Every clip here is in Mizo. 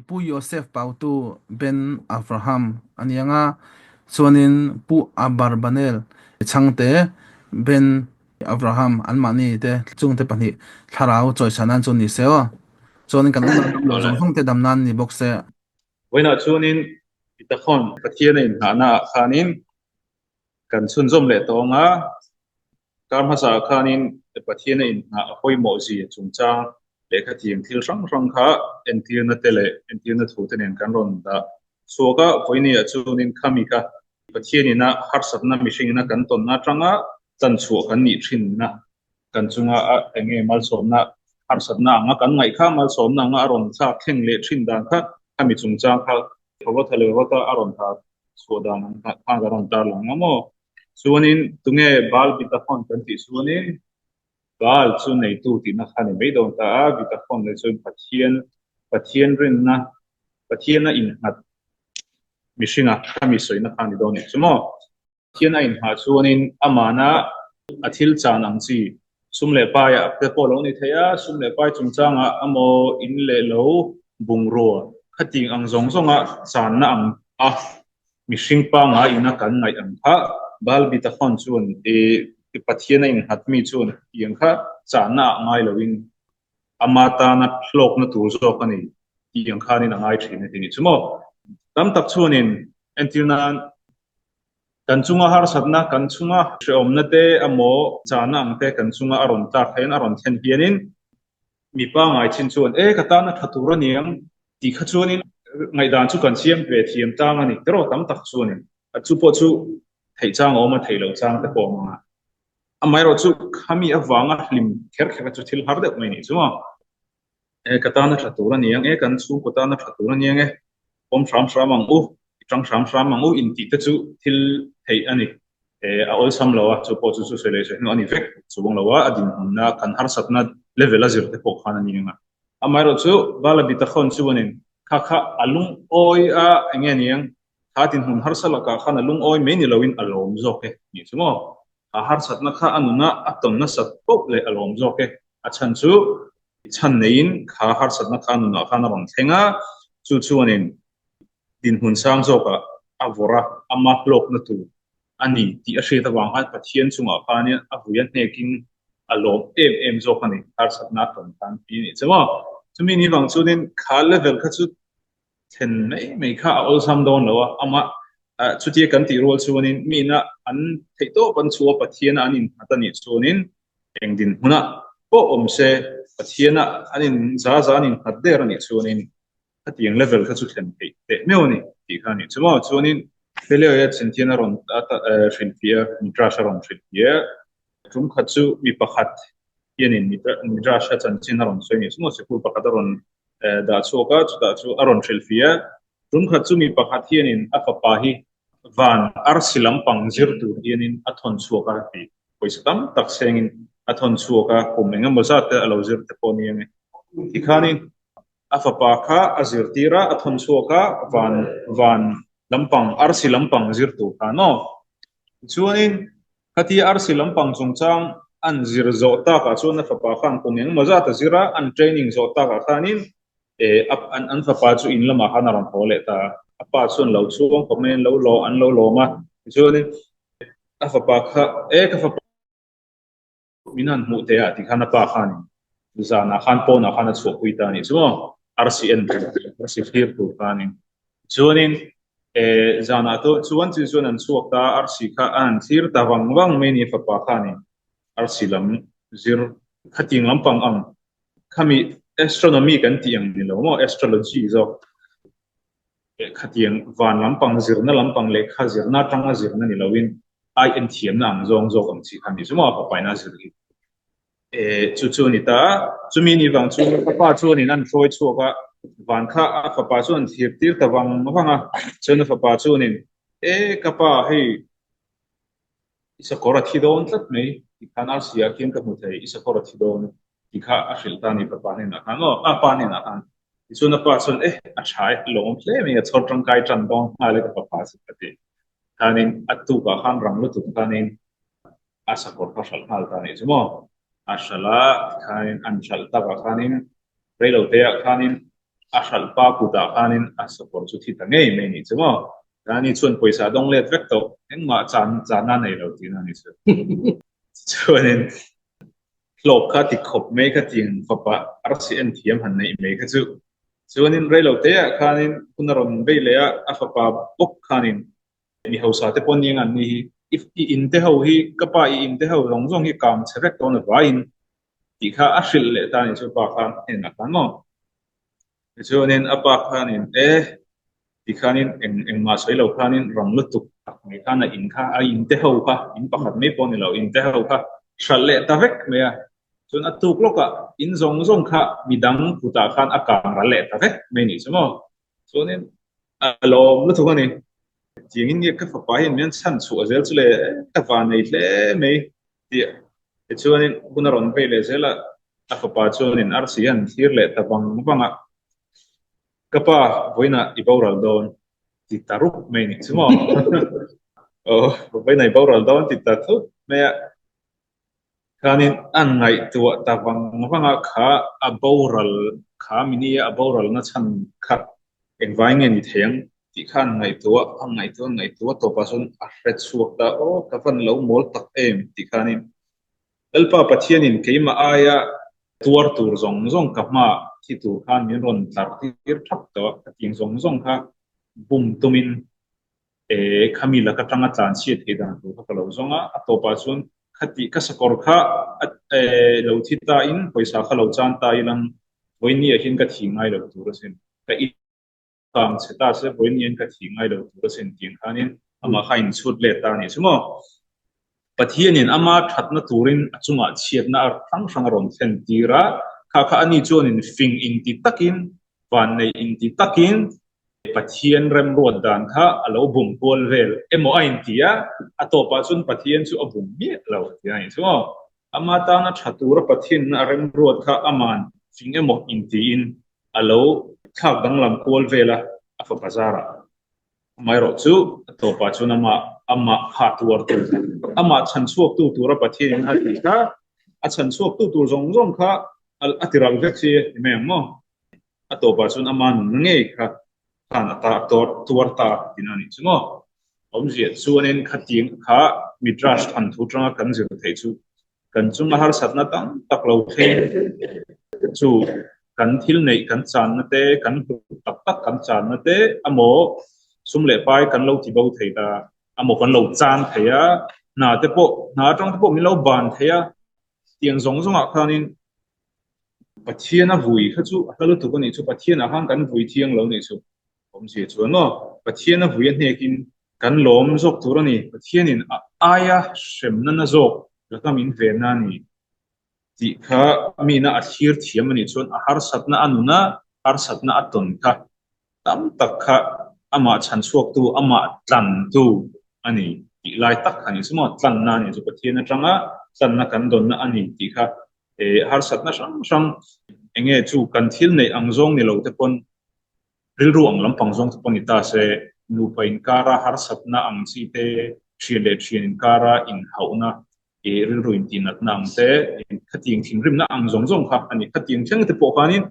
Pu Yosef Pautu Ben Avraham a ni ang a, chuanin Pu Abarbanel Chhangte Ben Avraham anmahni te chungte pahnih thlarau chawisan nan chu ni se aw. Chuanin kan unau dam lo zawng zawng te dam nan ni bawk se. Vawiinah chuanin Bitachon Pathian a inhnahna ah khanin kan chhunzawm leh tawh ang a, kar hmasa ah khanin Pathian a inhnah a pawimawh zia chungchang lehkha thiam thil hrang hrang kha entirna te leh entirna thu te nen kan rawn dah chhuak a, vawiini ah chuanin khami kha Pathian ina harsatna mihring ina kan tawnna atanga tlanchhuah kan nih thinna kan chunga a enge malsawmna harsatna anga kan ngaih kha malsawmna anga a rawn thlak thleng leh thin dan kha khami chungchang kha Vawta leh vawta a rawn tar chhuah dan ang kha khan ka rawn tar lang a maw? Chuanin tunge Baal Bitachon kan tih chuanin Baal chu neitu tihna kha ni mai dawn ta a, Bitachon leh chuan Pathian, Pathian rinna, Pathiana innghat mihringa khami sawina kha ni dawn nih chu maw? Pathian a inhah chuanin amana a thil chan ang chi sum leh paiah te pawh lo ni thei a, sum leh pai chungchangah emaw in leh lo bungrua khating ang zawng zawnga channa ang a mihring pangngai ina kan ngaih ang kha Baal Bitachon chuan i Pathian a innghat mi chuan tiang kha channa ah ngai loin ama tana hlawkna tur zawk a ni tih ang khanin a ngai thin a ti nih chu maw. Tam tak chuanin entir nan Kan chunga harsatna, kan chunga hrehawmna te emaw chahna ang te kan chunga a rawn tlak hian a rawn thlen hianin mi pangngai chin chuan e ka tan a tha tur a ni ang tih kha chuanin ngaihdan chu kan siam ve thiam tlang a ni tiraw tam tak chuanin chu pawh chu theih chang a awm a theih loh chang te pawh a awm ang a. Amaherawhchu khami avanga hlim kher kher chu thil har deuh mai a nih chu maw. E, ka tan a tha tur a ni ang e, kan chhungkaw tan a tha tur a ni ang e, awm hram hram ang u, i tang hram hram ang u intih te chu thil theih a ni. E, a awlsam lo a, chu pawh chu chu sawi leh sawi hnu a ni vek chuang lo a, a dinhmunna kan harsatna level a zir te pawh khan a ni ang a. Amaherawh chu Bala Bitachon chuanin kha kha a lungawi a, eng nge ni ang, kha dinhmun harsa lakah khan a lungawi mai ni loin a lawm zawk e, nih chu maw? A harsatna kha a nuna a tawn nasat poh leh a lawm zawk e, a chhan chu chhan neiin kha harsatna kha nunah khan a rawn thleng a, chu chuanin dinhmun sang zawkah a vawrh a, ama hlawkna tur a ni tih a hriat avang khan Pathian chungah khanin a vui a hnekin a lawm em em zawk a ni, harsatna a tawn khan tih a nih chu maw. Chumi ni vang chuanin kha level kha chu thlen mai mai kha a awlsam dawn lo a, amah chutia kan tih rual chuanin miina an theihtawp an chhuah a, Pathiana an innghat a nih chuanin eng dinhmunah pawh awm se Pathiana an in za za an innghat der a nih chuanin khatiang level kha chu thlen theih teh meuh a ni tih kha a nih chu maw. Chuanin Peleoia chinthian a rawn hrilhfiah a, Midrash a rawn hrilhfiah a, tum khat chu mi pakhat hianin Midrash a chanchin a rawn sawi a nih chu maw, sikul pakhat a rawn dah chhuak a, chutah chu a rawn hrilhfiah a. Tum khat chu mi pakhat hianin a fapa hi van arsi lampang zir tur hianin a thawn chhuak a ti. Pawisa tam tak sengin a thawn chhuak a, kum eng emaw zat te a lo zir te pawh a ni ang e. Tikhanin a fapa kha a zirtir a, a thawn chhuak a, van van lampang arsi lampang zir tur khan aw. Tichuanin Khatia arsi lampang chungchang an zir zawh takah chuan a fapa khan kum engemaw zat a zir a, an training zawh takah khanin an fapa chu in lamah khan a rawn haw leh ta a. A pa chuan lo chhuang khawp mai an lo lawm an lo lawm a, tichuanin a fapa kha e ka fapa min han hmuh teh ah tikhan a pa khanin zanah khan pawnah khan a chhuahpui ta a nih chu maw arsi en tur arsi thlir tur khanin Chuanin zanah te chuan chu chuan an chhuak ta a, arsi kha a han thlir ta vang vang mai a ni fapa khanin arsi lam zir khating lampang ang khami astronomy kan tih ang ni lo maw astrology zawk khatiang van lampang zirna lampang lehkha zirna atanga zirna ni loin ai enthiamna ang zawng zawk ang chi kha ni chu maw a fapa ina zir hi. Chu chu a ni ta a, chumi ni vang chu a pa chuanin an hruai chhuak a, van kha a fapa chu an thlir tir ta vang vang a, chuan a fapa chuanin, E ka pa, hei i sakawr a thi dawn tlat mai, ti khan arsi ah khian ka hmu thei, i sakawr a thi dawn tih kha a hrilh ta a ni fapa hnenah khan aw, a pa hnenah khan. Tichuan a pa chuan, E a tha e, lawm hle mai, a chhawr tangkai tan dawn nghal e ka fapa chu ka ti. Khanin a tukah khan rang lutuk khanin a sakawr kha hralh nghal ta nih chu maw? A hralh a, tikhanin an hralh takah khanin reiloteah khanin A hralh pa kutah khanin a sakawr chu thi ta ngei mai nih chu maw? Rani chuan pawisa a dawng let vek tawh, engmah chan chana nei lo tihna a ni chu. Chuanin hlawk kha ti khawp mai kha tiang fapa arsi en thiam han neih mai kha chu. Chuanin reilo teah khanin hun a rawn bei leh a, a fapa bawk khanin mi hausa te pawh nia an ni hi, i in te ho hi, ka pa i in te ho zawng zawng hi kang chhe vek dawn avaiin tih kha a hrilh leh ta a ni chu pa khan hnenah khan maw. Tichuanin a pa khanin e ti khanin eng engmah sawi lo khanin rang lutuk tak mai khan a in kha a in te ho kha in pakhat mai pawh a ni lo in te ho kha hralh leh ta vek mai a. Chuan a tuk lawkah in zawng zawng kha midang kutah khan a kang ral leh ta vek mai a nih chu maw. Chuanin a lawm lutuk a ni. Tiangin nge ka fapa hian min chhan chhuah zel chu le ka van nei hle mai tih tichuanin hun a rawn vei leh zel a, a fapa chuanin arsi an thlir leh ta vang vang a, Ka pa, vawiinah i boral dawn ti ta rup mai nih chu maw? Aw, vawiinah i boral dawn ti ta thut mai a. Khanin a ngaihtuah ta vang vang a, kha a boral, kha mini a boral na chhan kha engvai nge ni thei ang tih kha an ngaihtuah, a ngaihtuah, an ngaihtuah tawpah chuan a hre chhuak ta, aw ka van lo mawl tak em tih khanin Lalpa Pathianin keimah aia tuar tur zawng zawng ka hmaah thi tur khan min rawn tlar tir thap tawh a, ka ting zawng zawng kha bum tumin E, khami laka tanga tlan chhiat theih dan tur kha ka lo zawng a, a tawpah chuan khati ka sakawr kha e lo thi ta in pawisa kha lo chan ta ilang vawiin ah hian ka thi ngai lo tur asin, ka in kang chhe ta se vawiin hian ka thi ngai lo tur asin tih ang khanin amah kha a inchhut let ta a nih chu maw. Pathianin ama thatna turin a chungah chhiatna a hrang hrang a rawn thlen tir a, kha kha ani chuanin fing inti takin, vannei inti takin Pathian remruat dan kha a lo bum kual vel emaw a inti a, a tawpah chuan Pathian chu a bum miah lo tih a nih chu aw. Ama tana tha tura Pathianna a remruat kha aman fing emaw intiin a lo thlak danglam kual vel a, a fapa zarah. Amaherawh chu a tawpah chuan amah amah kha tuartu, amah chhanchhuaktu tura Pathianin a tih kha, a chhanchhuaktu tur zawng zawng kha a ti ral vek si ti mai ang maw? A tawpah chuan ama nunna ngei kha khan a ta tuar tuar ta tihna a nih chu maw? Awmzia chuanin khatiang kha Midrash thanthu tanga kan zir theih chu Kan chunga harsatna tam tak lo thleng chu kan thil neih kan channa te, kan hlut tak tak kan channa te emaw sum leh pai kan lo ti bo thei ta emaw kan lo chan thei a, hna te pawh hna atang te pawh min lo ban thei a, tiang zawng zawngah khanin Pathian a vui kha chu a hla lutuk a nih chu, Pathianah khan kan vui thiang lo nih chu. Awmzia chuan maw Pathian a vui a hnekin kan lawm zawk tur a ni. Pathianin a aia hremna na zawk laka min venna a ni tih kha mina a thlir thiam a nih chuan a harsatna a nuna harsatna a tawn kha tam tak kha amah chhanchhuaktu, amah tlantu a ni tih lai tak kha a nih chu maw tlanna a nih chu Pathian atanga tlanna kan dawnna a ni tih kha harsatna hrang hrang enge chu kan thil neih ang zawng ni lo te pawn Rilru ang lampang zawng te pawh ni ta se, nupa inkara harsatna ang chi te, thian leh thian inkara inhauhna, ih rilru intihnatna ang te, khatiang thinrimna ang zawng zawng kha a ni. Khatiang thleng te pawh khanin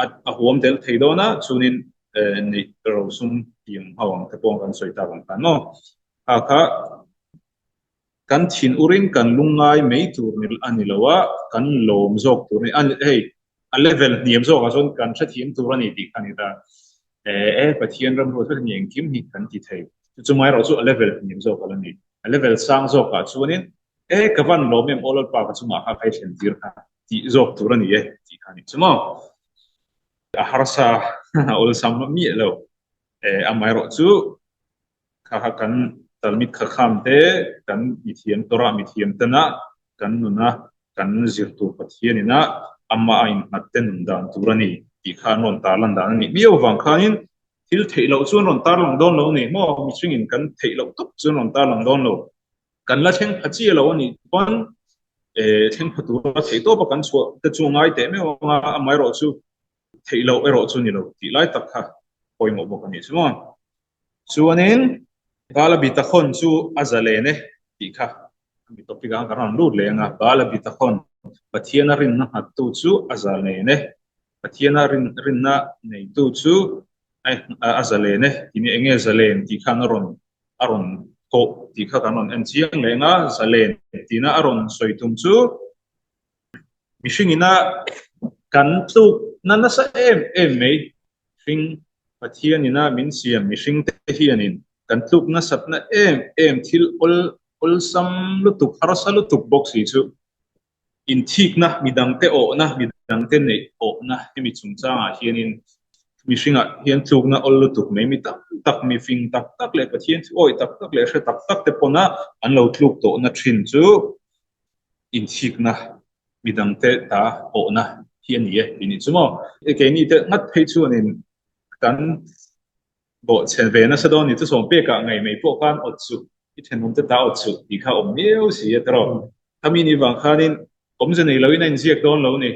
a a huam tel thei dawn a, chuanin neih rosum tiang ho ang te pawh kan sawi tak ang khan maw. Kha kha kan thin urin kan lungngai mai tur a ni lo a, kan lawm zawk tur a ni. Hei a level hniam zawkah chuan kan hrethiam tur a ni tih kha a ni ta. E, Pathian ramruat vek ni engkim hi kan ti thei. Chu chu mai erawh chu a level hniam zawk a la ni. A level sang zawkah chuanin e, ka van lawm em aw Lalpa ka chungah kha ka i thlen tir kha tih zawk tur a ni e tih kha a ni. Chu maw? A harsa a awlsam miah lo. E, amaherawh chu Kha kha kan Talmid Khakham te, kan mithiam Torah mithiam tena kan nuna kan zir tur Pathian ina amah a innghat te nun dan tur a ni tih kha an rawn tarlan dan a nih miau avang khanin thil theih loh chu an rawn tarlang dawn lo a ni maw? Mihringin kan theih loh tawp chu an rawn tarlang dawn lo. Kan la thleng pha chiah lo a nih pawn thleng pha tura theih tawpa kan chhuah te chu a ngai teh meuh ang a, amaherawh chu theih loh erawh chu ni lo tih lai tak kha pawimawh bawk a nih chu maw? Chuanin Bala Bitachon chu a zalen e tih kha mi topic ah kan rawn lut leh ang a, Bala Bitachon, Pathian a rinna nghattu chu a zalen e. Pathiana rinna neitu chu a zalen e tih nia, enge zalen tih khan a rawn a rawn thawh tih kha kan rawn en chiang leh ang a, zalen tihna a rawn sawi tum chu mihring ina kan tlukna nasa em em mai hring Pathian ina min siam mihring te hianin kan tluk nasatna em em thil awl awlsam lutuk harsa lutuk bawk si chu Inthikna, midangte awhna, midangte neih awhna hemi chungchangah hianin mihringah hian tlukna awl lutuk mai mi tam tak, mi fing tak tak leh Pathian chu awih tak tak leh hre tak tak te pawna an lo tluk tawhna thin chu inthikna, midangte ta awhna hi a ni e tih nih chu maw. Keini te ngat phei chuanin kan Bawh chhe ve nasa dawn ni chu sawm pekah ngei mai pawh khan awt suh, i thenawmte ta awt suh tih kha awm miau si a tawrh. Khami ni vang khanin awmze nei loin a inziak dawn lo ni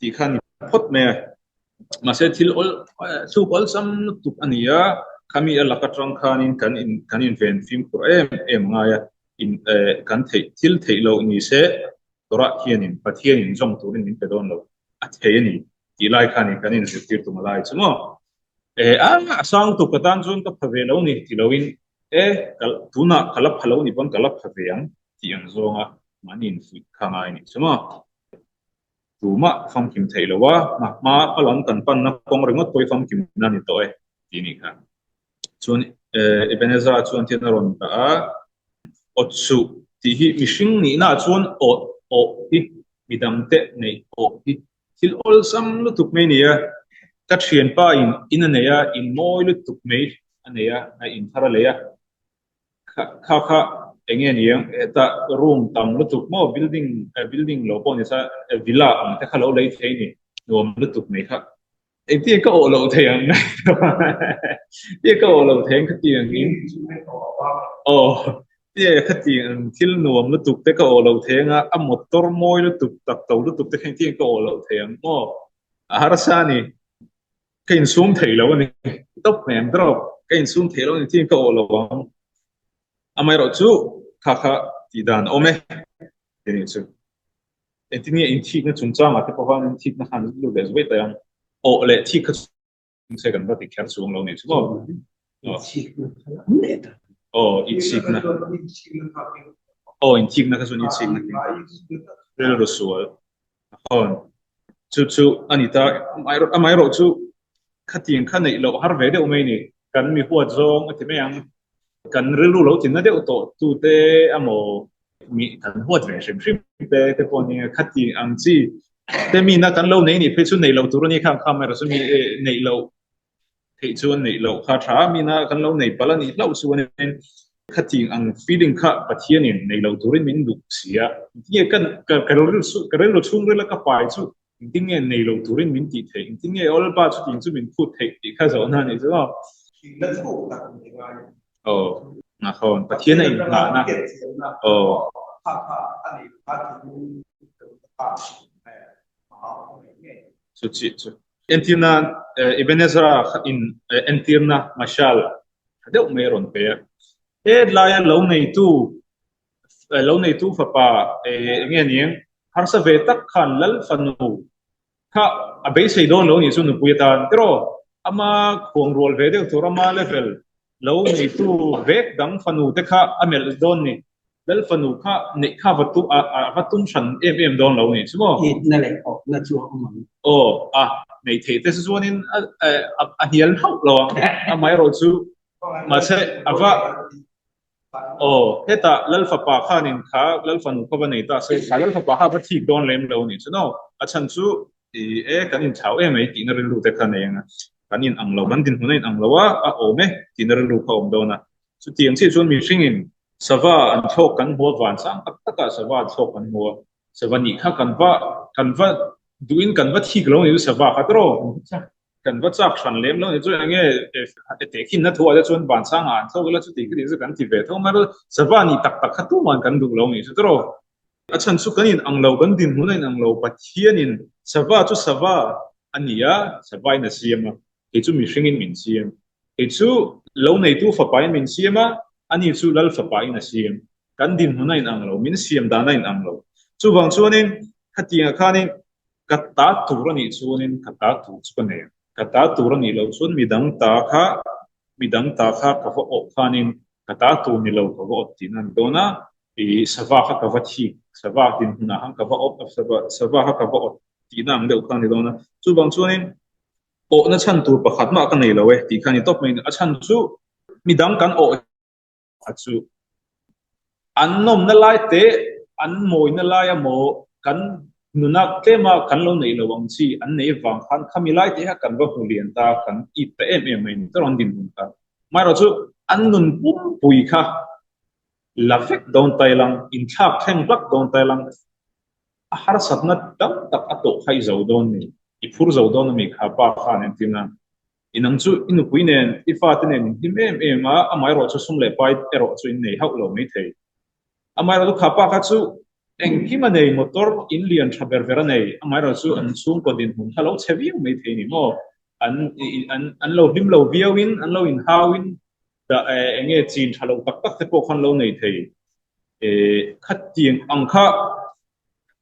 tih kha ni phawt mai a. Mahse thil awl thluk awlsam lutuk a ni a, khami a lak atang khanin kan in kan inven fimkhur em em ngai a, in kan theih thil theih loh ni se Torah hianin Pathianin zawm turin min pe dawn lo a thei a ni tih lai khanin kan inzirtir tum a lai chu maw? E a, a sang tuk ka tan chuan ka pha ve lo ni ti loin e, ka tunah ka la pha lo ni pawn ka la pha ve ang tih ang zawnga mahni infuih kha ngai a nih chu maw? Tumah famkim theih lo a, hma hma lam kan panna kawng ringawt pawh i famkimna ni tawh e tih a nih kha. Chuan Ebenezer chuan thil a rawn dah a, awt suh tih hi mihring nihna ah chuan awt awh hi midangte neih awh hi thil awlsam lutuk mai a ni a. Ka thianpa in in a nei a, in mawi lutuk mai a nei a, a in thar a lei a. Kha kha eng nge ni ang, hetah room tam lutuk maw building building lo pawh ni sa villa ang te kha lo lei thei a ni, nuam lutuk mai kha. Engtin ka awh loh thei ang Tia ka awh loh thei ang khati ang in Aw Tia khati ang thil nuam lutuk te ka awh loh thei ang a a motor mawi lutuk tak to lutuk te kha engtin ka awh loh thei ang maw a harsa a ni ka insum thei lo a ni tawp mai ang drop ka insum thei lo a ni engtin ka awh lo ang amaherawh chu kha kha tih dan a awm e ti nih chu. Engtin nge inthikna chungchangah te pawh khan inthikna khan lut leh zuai tai ang. Awh leh thik kha chu se kan va ti kher chuang lo nih chu maw. Inthikna kha an leh ta. Aw inthikna. Aw inthikna kha chuan inthikna rilru sual. Aw chu chu a ni ta amaherawh chu khatiang kha neih loh har ve deuh mai ni. Kan mi huat zawng a ti mai ang. Kan rilru lo tinna deuh tawh tute emaw mi kan huat ve hrim hrim te te pawh nia khati ang chi te mina kan lo nei nih phei chu nei loh tur a ni khang kha amaherawh chu mi neih loh theih chuan neih loh kha tha a mina kan lo nei palh a nih hlauh chuanin khati ang feeling kha Pathianin nei loh turin min duh si a tinge ka ka ka rilru chhungril a ka pai chu Engtin nge nei lo turin min tih theih? Engtin nge Awlpa chutiang chu min phut theih tih kha zawhna a nih chu aw. Hrilhna thuk tak min ti ngai. Aw, ngakhawn. Pathian a inngahna. Aw. Kha kha a nih kha thinlung kha a awm ngei ngei. Chu chiah chu. Entirna Ebenezer-a in entirna mashal tha deuh mai a rawn pe a. Helaia lo neitu Lo neitu fapa eng nge ni ang? Harsa ve tak khan Lal fanu kha a beisei dawn lo nih chu nupui atan tiraw? Ama khuang rual ve deuh tur ama level lo neitu vek dang fanu te kha a melh dawn ni. Lal fanu kha neih kha va a va tum hran em em dawn lo nih chu maw? Itna leh awhna chu a awm ang. Aw, a neih theih te chu chuanin a hnial hauh lo ang. Amaherawh chu mahse a va Aw, hetah Lal fapa khanin kha Lal fanu kha va nei ta se, kha Lal fapa kha va thik dawn lem lo nih chu no. A chhan chu i e kan inthlau em mai tihna rilru te kha nei ang a, kan in ang lo, kan dinhmun a in ang lo a, a awm e tihna rilru kha a awm dawn a. Chutiang chiah chuan mihringin sava an thlawk kan hmu a, van sang tak takah sava an thlawk kan hmu a, sava nih kha kan va kan va duhin kan va thik lo nih chu sava kha tawrh. Kan va chak hran lem lo ni chu eng nge tehkhinna thu ah te chuan vansang ah an thlawk ila chuti khiti chu kan ti ve tho mai a, sava nih tak tak kha tuman kan duh lo ni chu tawrh. A chhan chu kan in ang lo, kan dinhmun a in ang lo, Pathianin sava chu sava a ni a, sava in a siam a, kei chu mihring in min siam, kei chu lo neitu fapa in min siam a, ani chu lal fapa in a siam, kan dinhmun a in ang lo, min siam dan a in ang lo. Chuvang chuanin khatiangah khanin. Ka ta tur a nih chuanin ka ta tur chu ka nei ang. Ka ta tur a nih loh chuan midang ta kha midang ta kha ka va awh khanin ka ta tur ni lo ka va awt tihna a ni dawn a, ih sava kha ka va thik, sava dinhmunah khan ka va awt a, sava sava kha ka va awt tihna ang deuh kha a ni dawn a. Chuvang chuanin awhna chhan tur pakhat mah ka nei lo e tih kha a ni tawp mai. A chhan chu midang kan awh a chu an nawmna lai te an mawina lai emaw kan nuna tlema kan lo neih lo ang chi an nei vang khan khami lai te kha kan va hmu lian ta kan it ta em em mai ni ta rawn dinhmun kha. Amaherawhchu an nun pumpui kha la vek dawn ta ilang, inthlak thleng hlak dawn ta ilang, a harsatna tam tak a tawh kha i zo dawn mi, i phur zo dawn ami kha pa khan entir nan I nang chu i nupui nen, i fate nen in hlim em em a, amaherawhchu sum leh pai erawh chu in nei hauh lo maithei. Amaherawhchu kha pa kha chu engkim a nei, motor in lian tha ber ber a nei, amaherawhchu an chhungkaw dinhmun kha lo chhe viau maithei ni maw? An an an lo hlim lo viauin, an lo inhauin, dah eng nge chin tha lo tak tak te pawh khan lo nei thei. Khatiang ang kha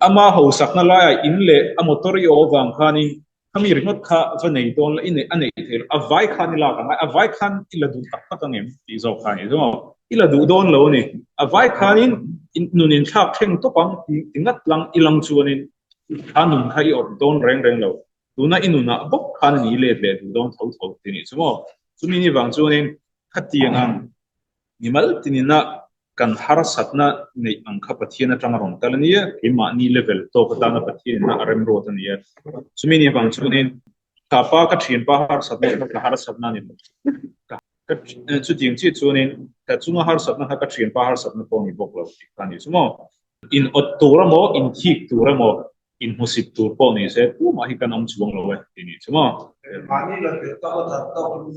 ama hausakna laiah in leh a motor i awh avang khanin Khami ringawt kha va nei dawn la, i neih a neih theih loh, a vai khan i lak ang a, a vai khan i la duh tak tak ang em tih zawk kha a ni zawng. I la duh dawn lo a ni. A vai khanin i nun inthlak thleng tawp ang ti ngat lang i lang chuanin kha nun kha i awrh dawn reng reng lo. Tuna i nunah bawk khan a ni i let leh duh dawn tho tho ti nih chu maw. Chumi ni vang chuanin khatiang ang Mimal tinina kan harsatna neih ang kha Pathian atanga rawn kal a nia, keimahni level tawk atana Pathianina a remruat a nia. Chumi ni avang chuanin ka pa ka thianpa harsatna kha ka harsatna a ni lo. Ka chutiang chiah chuanin ka chunga harsatna kha ka thianpa harsatna pawh a ni bawk lo tih kha a ni chu maw. In awt tur emaw, in thik tur emaw, in hmusit tur pawh ni se tumah hi kan awm chuang lo e tih ni chu maw. Mahni level tawk a chan tawk in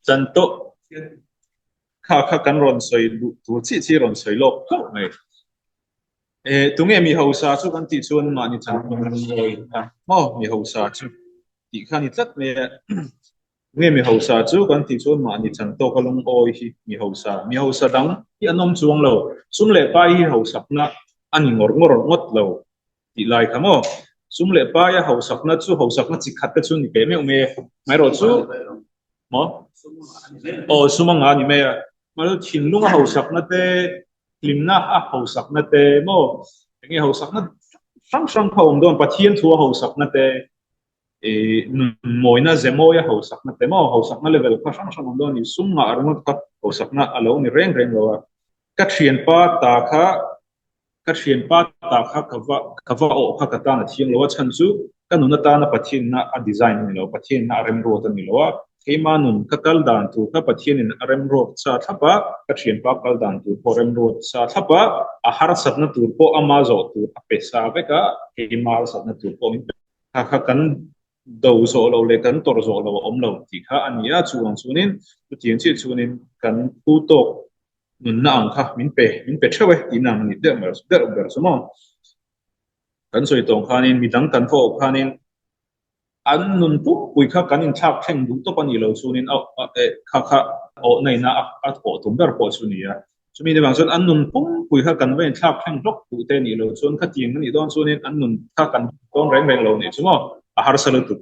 Chan tawh kha kha kan rawn sawi duh tur chiah chiah rawn sawi lawk hlauh mai. Eh, tunge mi hausa chu kan tih chuan mahni chan tawh kan sawi a maw mi hausa chu tih kha ni tlat mai a. Tunge mi hausa chu kan tih chuan mahni chan tawk a lungawi hi mi hausa. Mi hausa dang hi an awm chuang lo. Sum leh pai hi hausakna a ni ngawr ngawr ngawt lo. Tih lai kha maw? Sum leh paia hausakna chu hausakna chi khat te chu ni pe meuh mai e. Amaherawh chu maw? Aw sum a ngah ni mai a. Amaherawh chu thinlunga hausakna te, hlimna a hausakna te maw? Enge hausakna hrang hrang kha a awm dawn, Pathian thu a hausakna te, ih nun mawina ze mawia hausakna te maw? Hausakna level kha hrang hrang a awm dawn a ni. Sum ngah ringawt kha hausakna a lo ni reng reng lo a. Ka thianpa ta kha Ka thianpa ta kha ka va ka va awh kha ka tan a thiang lo a, chhan chu ka nun atana Pathianna a design a ni lo, Pathianna a remruat a ni lo a, keima nun ka kal dan tur kha Pathianin a remruat sa thlap a, ka thianpa kal dan tur pawh remruat sa thlap a, a harsatna tur pawh ama zawh tur a pe sa vek a, keima harsatna tur pawh min pe kha kha kan do zawh lo leh kan tawrh zawh lo a awm lo tih kha a ni a, chuvang chuanin chutiang chiah chuanin kan phu tawk nunna ang kha min pe, min pe theuh e tihna ang a ni deuh ber deuh ber chu maw. Kan sawi tawng khanin midang kan va awh khanin an nun pumpui kha kan inthlak thleng duh tawp a nih loh chuanin a kha kha awhna ina a awh tum ber pawh chu a ni a. Chumi ni vang chuan an nun pumpui kha kan va inthlak thleng hlawk duh te a nih loh chuan khatiang a nih dawn chuanin an nun kha kan dawn reng reng lo nih chu maw a harsa lutuk.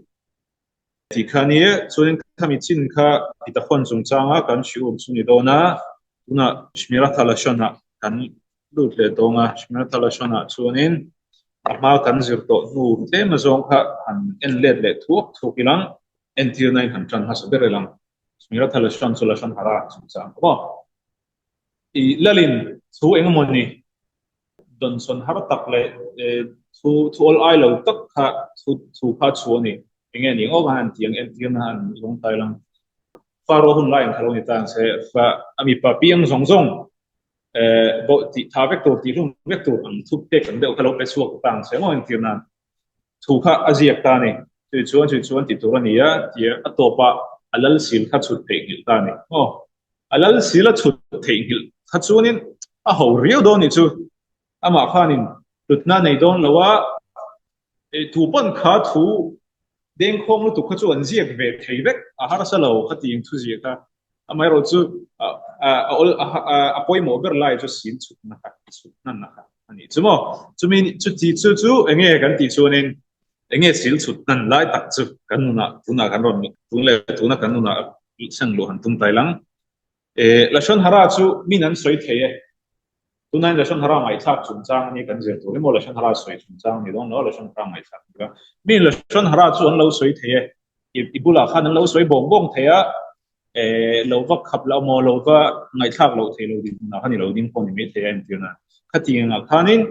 Tih kha a ni e, chuanin khami chin kha Bitachon chungchanga kan shiur chu ni dawn a, tunah Shmirat HaLashon-ah kan lut leh tawng a, Shmirat HaLashon-ah chuanin a hma kan zir tawh hnu tlem azawng kha han en let leh thuak thuak ilang, entirna in han tan hmasa ber ilang, Shmirat HaLashon chu Lashon Hara chungchang kha maw? I lalin thu engemaw ni? Dawnsawn har tak leh thu thu awl ai lo tak kha thu thu kha chhu a ni. Enge ni ngawk a han ti ang entirna an zawng tai lang. Faro hun lai ang kha lo ni ta ang se fa a mipa piang zawng zawng bawh tih tha vek tur tih hlum vek tur ang thu pek ang deuh kha lo pe chhuak ta ang se maw entirna thu kha a ziak ta a ni. Chui chuan chui chuan tih tur a ni a tia a tawpah a lal sil kha chhut theihnghilh ta a ni maw. A lal sil a chhut theihnghilh kha chuanin a ho riau dawn nih chu. Amah khanin hlutna nei dawn lo a, thu pawn kha thu dengkhawm lutuk kha chu an ziak ve thei vek, a harsa lo kha tiang thu ziah kha. Amaherawh chu a awl a pawimawh ber lai chu sil chhutna kha, chhut hmanna kha a nih chu maw. Chumi chuti chu chu enge kan tih chuanin. Enge sil chhut hnan lai tak chu kan nunah tunah kan rawn tun leh tuna kan nunah seng luh han tum tai lang. Lashon Hara chu min an sawi thei e. Tunah hian Lashon Hara ngaihthlak chungchang a ni kan zir tur emaw Lashon Hara sawi chungchang a ni dawn lo a Lashon Hara ngaihthlak tur a. Min Lashon Hara chu an lo sawi thei e. I bulah khan an lo sawi bawng bawng thei a, lo va khap loh maw lo va ngaihthlak loh thei lo dinhmunah khan i lo ding pawh ni mai thei a entirna. Khatiang ah khanin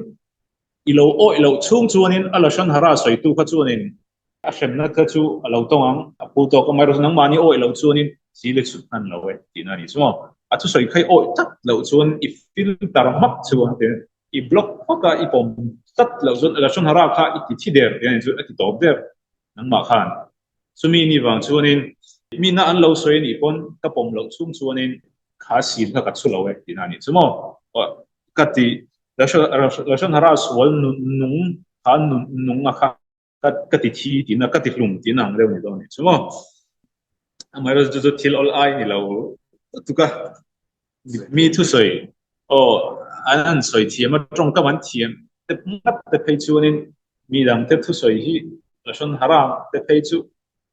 I lo awih loh chhung chuanin a Lashon Hara sawitu kha chuanin a hremna kha chu a lo tawng ang, a phu tawk a, amaherawhchu nangmahni awih loh chuanin thil i chhut hman lo e tihna a ni chu maw. A thusawi kha i awih tlat loh chuan i filter hmak chuan te i block hmak a, i pawm tlat loh chuan Lashon Hara kha i ti thi der tihna a ni chu, a ti tawp der nangmah khan. Chumi ni vang chuanin mina an lo sawi a nih pawn ka pawm loh chhung chuanin kha sil kha ka chhu lo e tihna a ni chu maw. Ka ti Lashon Hara sual nung kha nung a kha ka ti thi tihna ka ti hlum tihna ang deuh ni dawn a nih chu maw. Amaherawhchu chu chu thil awl ai ni lo lutuk a. Mi thusawi aw an han sawi thiam a tawngkam an thiam te ngat te phei chuanin mi dangte thusawi hi Lashon Hara te phei chu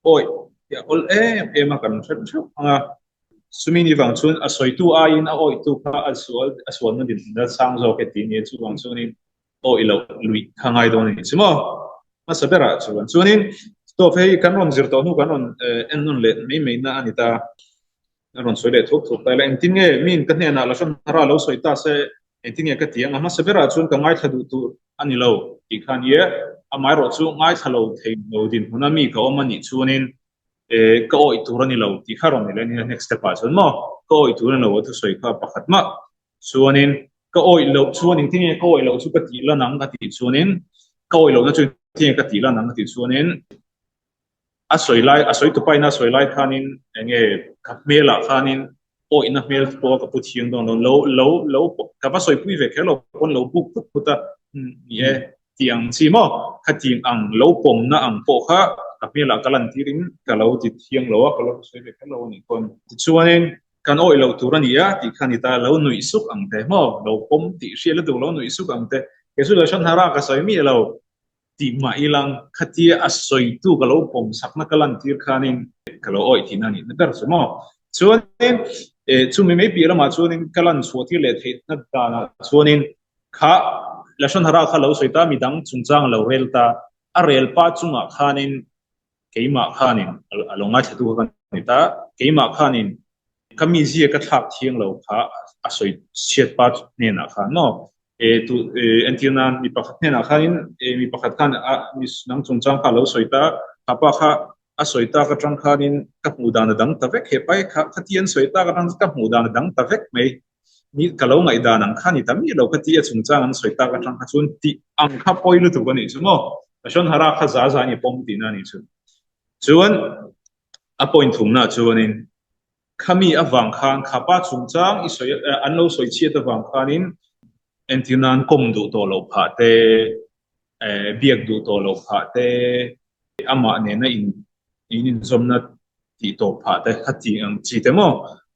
awi tih a awl em em a kan hre theuh ang a. Chumi ni vang chuan a sawitu aiin a awitu kha a sual a sualna dinhmun a sang zawk e tih nia chuvang chuanin awi loh luih kha ngai dawn a ni chu maw? Hmasa berah chuan chuanin stove hei kan rawn zir tawh hnu kan rawn en nawn leh mai mai na a ni ta. A rawn sawi leh thup thup ta ila engtin nge miin ka hnenah Lashon Hara lo sawi ta se engtin nge ka ti ang a hmasa berah chuan ka ngaithla duh tur a ni lo tih kha a ni e. Amaherawh chu ngaithla lo thei lo dinhmuna mi ka awm a nih chuanin ka awih tur a ni lo tih kha rawn ni leh a ni next step ah chuan maw ka awih tur a ni lo a thusawi kha pakhat mah chuanin ka awih loh chuan engtin nge ka awih loh chu ka tih lan ang ka tih chuanin ka awih lohna chu engtin nge ka tih lan ang ka tih chuanin A sawi lai, a sawi tupaina a sawi lai khanin eng nge ka hmelah khanin awihna hmel pawh ka pu thiang dawn lo, lo, lo, lo ka va sawipui ve kher lo pawn lo buk phut phut a, ni e, tih ang chi maw, khatiang ang lo pawmna ang pawh kha ka hmelah ka lantirin ka lo ti thiang lo a, ka lo sawi ve kher lo a nih pawn. Tichuanin kan awih loh tur a ni a tih kha ni ta, lo nuih suk ang te maw, lo pawm tih hriat lutuk lo nuih suk ang te, kei chu lo hran hara ka sawi miah lo, Tih mah ilang, khatia a sawitu ka lo pawm sakna ka lantir khanin ka lo awih tihna a nihna ber chu maw. Chuanin chumi mai piah lamah chuanin ka lan chhuah tir leh theihna danah chuanin kha Lashon Hara kha lo sawi ta, midang chungchang a lo rel ta, a rel pa chungah khanin keimah khanin a lo ngaithlatu kha ka ni ta, keimah khanin ka mizia ka thlak thiang lo kha a sawi chhiat pa hnenah khan maw e tu entir nan mi pakhat hnenah khanin e mi pakhat khan a mi nang chungchang kha a lo sawi ta kha pa kha a sawi tak atang khanin ka hmuh dan a dang ta vek he pai kha khati an sawi tak atang ka hmuh dan a dang ta vek mai ni ka lo ngaihdan ang kha ni ta miah lo khati a chungchang an sawi tak atang kha chuan tih ang kha pawi lutuk a nih chu maw Lashon Hara kha za za a ni pawm tihna a nih chu chuan a point thumna chuanin Khami avang khan khapa chungchang i sawi an lo sawi chhiat avang khanin entir nan kawm duh tawh loh phah te, biak duh tawh loh phah te, amah nena in in inzawmna tih tawh phah te khati ang chi te maw?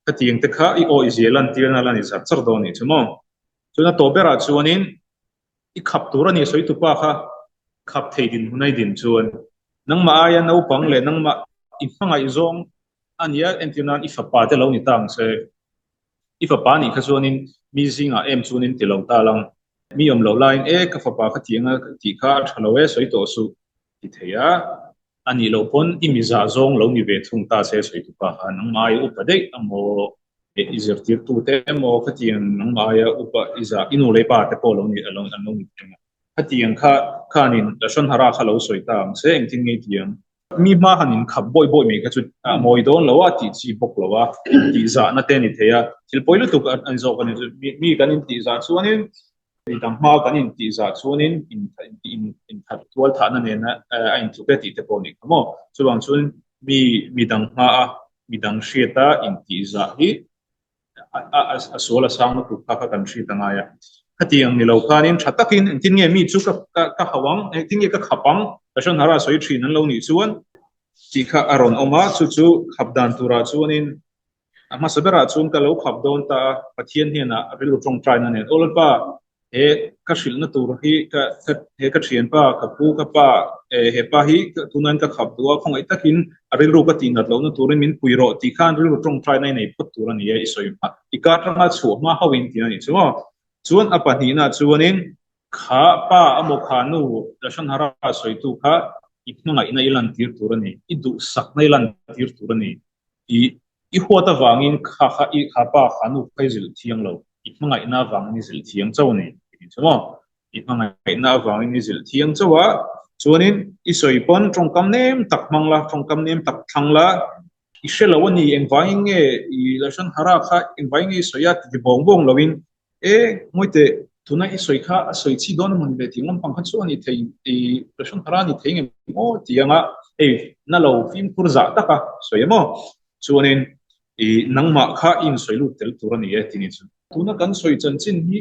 Khatiang te kha i awihzia lantirna la ni zar char dawn anih chu maw? Chuan a tawh berah chuanin I khap tur a ni sawi tupa kha khap thei din hun a i din chuan nangmah aia naupang leh nangmah i hmangaih zawng a nia entir nan i fapa te lo ni ta ang se. I fapa nih kha chuanin mi zingah em chuanin ti lo ta lang. Mi awm loh laiin e ka fapa kha tih anga tih kha a tha lo e sawi tawh suh ti thei a. A nih loh pawn i mizah zawng lo ni ve thung ta se sawi tupa kha nangmah aia upa daih emaw i zirtirtu te emaw khatiang nangmah aia upa i zah i nu leh pa te pawh lo ni an lo ni thung a. Khatiang kha khanin Lashon Hara kha lo sawi ta ang se engtin nge ti ang? Mi hma han inkhap bawi bawi mai kha chu a mawi dawn lo a tih chi bawk lo a, intihzahna te a ni thei a, thil pawi lutuk a ni zawk a ni. Mi kan intihzah chuanin Midang hma kan intih zah chuanin inthat tual thahna nena a intluk e tih te pawh a nih kha maw? Chuvang chuan mi midang hmaa midang hriata intih zah hi a sual a sang lutuk kha kha kan hriat a ngai a. Khatiang ni lo khanin tha takin engtin nge mi chu ka hauh ang, engtin nge ka khap ang, Lashon Hara sawi thin an lo nih chuan tih kha a rawn awm a, chu chu khap dan turah chuanin A hmasa berah chuan ka lo khap dawn ta a, Pathian hnenah rilru tawngtaina nen, Aw Lalpa, He ka hrilhna tur hi ka he ka thianpa, ka pu, ka pa, he pa hi tunain ka khap duh a, khawngaih takin a rilru ka tihnat lohna turin min pui rawh tih khan rilru tawngtaina i nei phawt tur a ni e, i sawi hma, i kar atanga chhuah hma hauhin tih a nih chu maw. Chuan a pahnihna chuanin kha pa amaw kha nu Lashon Hara sawitu kha i hmangaihna i lantir tur a ni, i duhsakna i lantir tur a ni. I i huat avangin kha kha i kha pa kha nu kha i zilh thiang lo, i hmangaihna avangin i zilh thiang chauh a ni tih ni chu maw. I hmangaihna avangin i zilh thiang chauh a, chuanin i sawi pawn tawngkam nem tak hmang la, tawngkam nem tak thlang la, i hre lo a ni, engvangin nge i Lashon Hara kha engvangin nge i sawi a ti ti bawng bawng loin E, Mawite, tuna i sawi kha a sawi chi dawn emaw ni le tih lampang kha chu a ni thei, i Lashon Hara a ni thei ngem maw tih anga hei na lo fimkhur zah taka sawi emaw chuanin i nangmah kha i insawi lut tel tur a ni e tih ni chu. Tuna kan sawi chanchin hi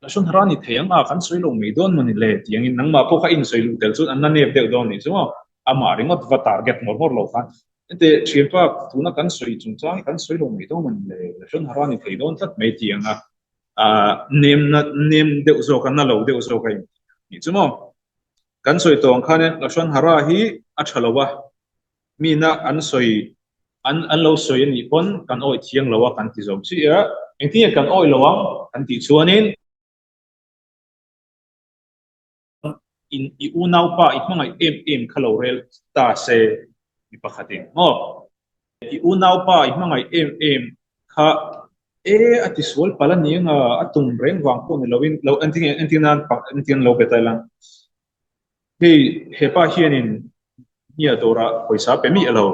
Lashon Hara a ni thei ang a, kan sawi lo mai dawn maw ni le tih angin nangmah pawh kha i insawi lut tel chuan an la nep deuh dawn a nih chu maw, amah ringawt va target ngawr ngawr lo khan Heti thianpa tuna kan sawi chungchang hi kan sawi lo mai dawn a ni le, Lashon Hara ni thei dawn tlat mai tih anga nem na nem deuh zawk a, na lo deuh zawk a intih nih chu maw. Kan sawi tawh ang khan Lashon Hara hi a tha lo a, mina an sawi an an lo sawi a nih pawn kan awih thiang lo a kan ti zawm chiah a, engtin nge kan awih lo ang kan tih chuanin, In i unaupa i hmangaih em em kha lo rel ta se mi pakhatin maw? I unaupa i hmangaih em em kha e a tisual palh a ni anga a tum reng vang pawh ni loin lo entin nge entir nan entir an lo be ta ila hei hepa hianin hnia dawrah pawisa pe miah lo.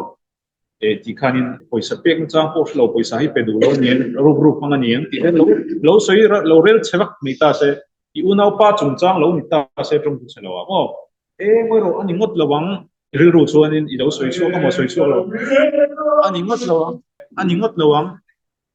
Eh tih khanin pawisa pek nachang pawh hre lo, pawisa hi pe duh lo a ni ang, ruk ruk hmang a ni ang tih te lo lo sawi lo rel che vak mai ta se, i unaupa chungchang lo ni ta se tawng chu che lo ang aw. Eh ngawi rawh a ni ngawt lo ang, rilru chuanin i lo sawi chhuak emaw sawi chhuak lo a ni ngawt lo ang, a ni ngawt lo ang.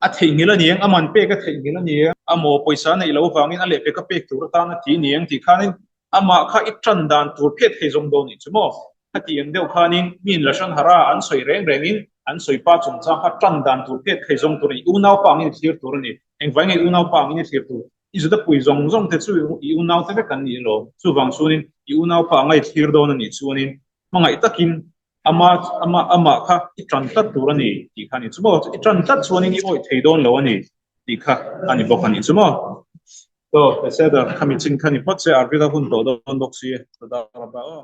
A theihnghilh a ni ang, a man pek a theihnghilh a ni ang, a maw pawisa neih loh avangin a lehpek a pek tur atan a ti ni ang tih khanin amah kha i tan dan tur phet thei zawng dawn nih chu maw? Khati ang deuh khanin mi in Lashon Hara an sawi reng rengin an sawi pa chungchang kha tan dan tur phet thei zawng tur a ni. I unaupa angin i thlir tur a ni. Engvai nge i unaupa angin i thlir tur? I zuta pui zawng zawng te chu i unaute vek an ni alawm. Chuvang chuanin i unaupa anga i thlir dawn a nih chuanin hmangaih takin Ama, ama, amah kha i ṭan tlat tur a ni tih kha a ni chu maw? I ṭan tlat chuanin i awih thei dawn lo a ni tih kha a ni bawk a ni chu maw? Aw, Peseder, khami chin kha ni phawt se, Arvida hun tawh dawn bawk si, Toda Rabba aw.